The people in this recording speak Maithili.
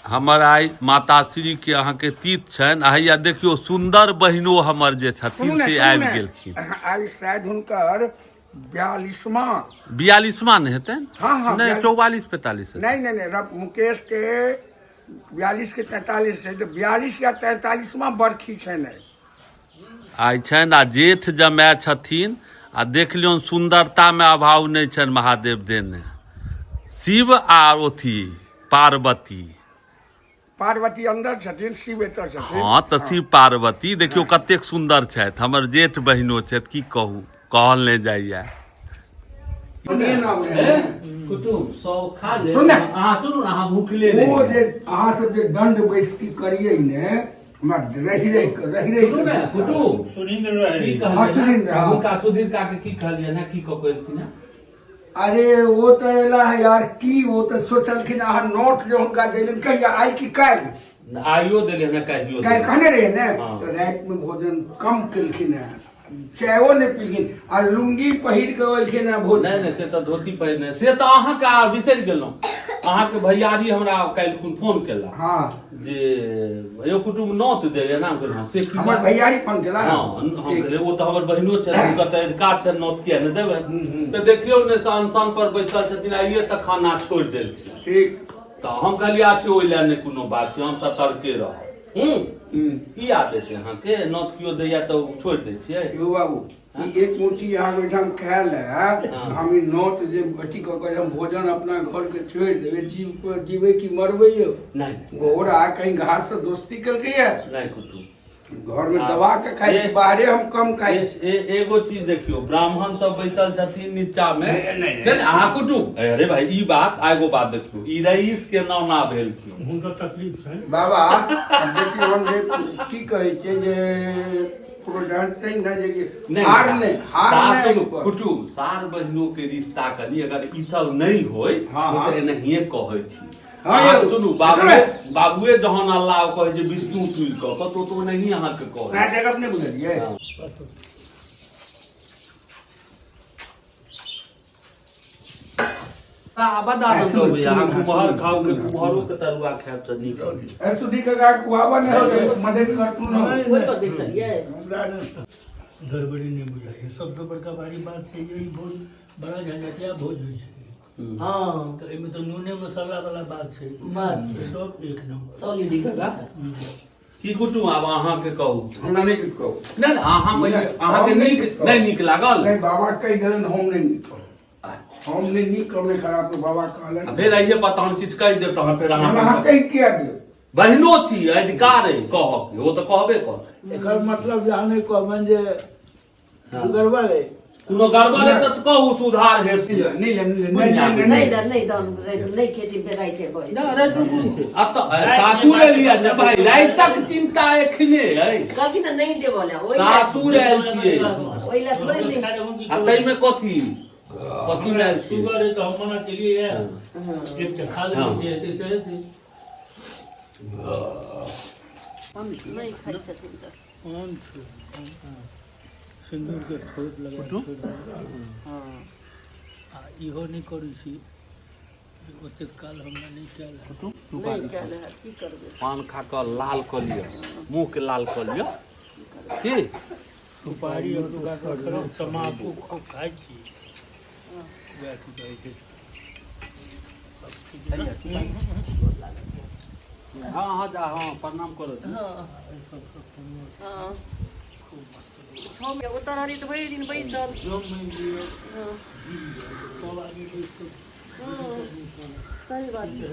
हमर आइ माताश्री के अहाँके तीत छनि आ हैया देखियौ सुन्दर बहिनो हमर जे सुनू छथिन ने से सुनू आबि ने गेलखिन। आइ शायद हुनकर 42वां। 42वां नहि हेतनि? हाँ, हाँ, नहि, 44 45 हेतनि। नहि नहि नहि, मुकेश के 42 के 43 छै, तऽ 42 या 43वां बरखी छनि आइ। आइ छनि आ जेठ जमाय छथिन आ देख लियौन सुन्दरतामे अभाव नहि छनि महादेव देने। शिव आ अथी पार्वती। पार्वती अंदर छथिन, शिव एतऽ छथिन। हँ तऽ शिव पार्वती देखियौ कतेक सुन्दर छथि। हमर जेठ बहिनो छथि, की कहू, कहल नहि जाइया। कुटुम सब खा ले। सुन ने। अहाँ सुनू ने, अहाँ भूखले ओ रहि जे अहाँ सब जे दंड बैसकी करियै ने, हमरा रहि रहि कऽ रहि रहि सुनू ने कऽ कुटुम, सुनीन्द्र रहै। की हाँ, कहलियै सुनीन्द्र, हाँ। हुनका सुधीर का के की कहलियै ने, की कऽ के एलखिन हँ? अरे ओ तऽ एला है यार, की ओ तऽ सोचलखिन अहाँ नोट जे हुनका देलनि कहिया, आइ की काल्हि? आइयो देलियै ने, काल्हियो। काल्हि कहने रहियै ने। हाँ। तऽ रातिमे भोजन कम केलखिन हेँ, चायो नहि पीलखिन आ लुंगी पहिर कऽ एलखिन हेँ भोज। नहि नहि, से तऽ धोती पहिरने, से तऽ अहाँके आ बिसरि गेलहुँ। अहाँके भैयारी हमरा काल्हि फोन केला जे यौ कुटुम्ब नोत देले ना। हम कहलियै, हँ, से की हमर बात? भैयारी फोन केला। हँ, हम कहलियै ओ तऽ हमर बहिनो छथि, हुनकर तऽ अधिकार छनि, नोत किया नहि देबै? तऽ देखियौ ने, अनशन पर बैसल छथिन, आइए से खाना छोड़ि देलखिन। तऽ हम कहलियै अच्छा, ओहि लए नहि कोनो बात छै, हम सतर्के रहब। की आदत है अहाँके, नोत केओ दैया तऽ छोड़ि दै छियै? यौ बाबू, ई एक मुट्ठी अहाँके ओहिठाम खायल है, हम ई नोत जे अथी कऽ कऽ हम भोजन अपना घर के छोड़ि देबै, जीव जीबै कि मरबै यौ? नहि। घोड़ा कहीं घास से दोस्ती केलकै है? नहि कुटुम। घर में दबा के खाइ छी, बाहरे हम कम खाइ छी। एगो चीज देखियौ, ब्राह्मण सब बैसल छथिन नीचा में। नहि, नहि, नहि। छै ने, अहाँ कुटुम, अरे भाई ई बात आ एगो बात देखियौ, ई रईस के नौना भेलखिन। हुनकर तकलीफ छनि बाबा। आब देखियौ, हम जे की कहै छियै जे प्रोडक्ट छै ने जे कि नहि, हार नहि, हार सार नहि सुनू, ऊपर। कुटुम, सार बहिनो के रिश्ता कनि अगर ई सब नहि होय हाँ। तऽ एनाहिए कहै छी। हाँ, अहाँ यौ। सुनू, बाबुए बाबुए जहन अल्लाह कहै छै विष्णु तुलि कऽ कतौ, तऽ ओनाहिए अहाँके कहै। नहि, जगह नहि बुझलियै। बड आनंद अबैया। अहाँ कुम्हर खाउ कि कुम्हरो के तरुआ खायब तऽ नीक लगैत। ए सुधी काका, खुआबऽ ने हो, मदद करतू ने। ओहि पर बैसलियै। हमरा ने गड़बड़ी नहि बुझाइए। सबसँ बड़का भारी बात छै जे ई भोज बड़ा झंझटिया भोज होइ छै। तऽ एहिमे तऽ नूने मसाला वाला बात छै। बात छै। सब एक नंबर। सॉलिड। ठीक है। की कुटुम, आब अहाँके कहू। हमरा नहि किछु कहू। नहि नहि, अहाँ पहिले अहाँके हम नहि नीक किछु कहब। नहि नीक लागल? नहि, बाबा कहि देलनि, हम नहि नीक कहब, हम नहि नीक, हम नहि खराब, बाबा कहलनि। आ फेर आइये पर तहन किछु कहि देब तहन फेर हम अहाँ अहाँ कहि किया देब? बहिनो छी, अधिकार अइ कहब, ओ तऽ कहबे करत। एकर मतलब जे अहाँ नहि कहबनि जे गड़बड़ अइ? कोनो गड़बड़ है तऽ कहू, सुधार हेतै। नहि नहि नहि नहि। नहि नहि। दर नहि दन, नहि खेती बेराइ छै बस। ना, राति कोन छै? आब तऽ सासुर एलियै ने भाई, रातिक चिन्ता एखने अइ। कहलखिन तऽ नहि देबऽ लए ओहि लए। सासुर आयल छियै। ओहि लए थोड़े नहि। आ ताहिमे कथी कथी मे आयल छियै? शुगर है तऽ हम मना केलियै, एकटा खा लेबै, जे हेतै से हेतै। नहि खाइ छथिन तऽ पान छै, सिन्दूरके ठोप लगा छोड़ि। आ इहो नहि करै छी जे ओतेक काल हमरा नहि कयल हैत। नहि कयल हैत, की करबै? पान खा कऽ लाल कऽ लिअ, मुँह के लाल कऽ लिअ की। सुपारी आओर तमाकू खूब खाइ छी, वएह की कहै छै। हँ हँ, जा, हँ, प्रणाम करू। हँ, 6 महीना ओतऽ रहली तऽ भरि दिन बैसल। जँ मानि लिअ सब आदमी बैस कऽ सही बात छै।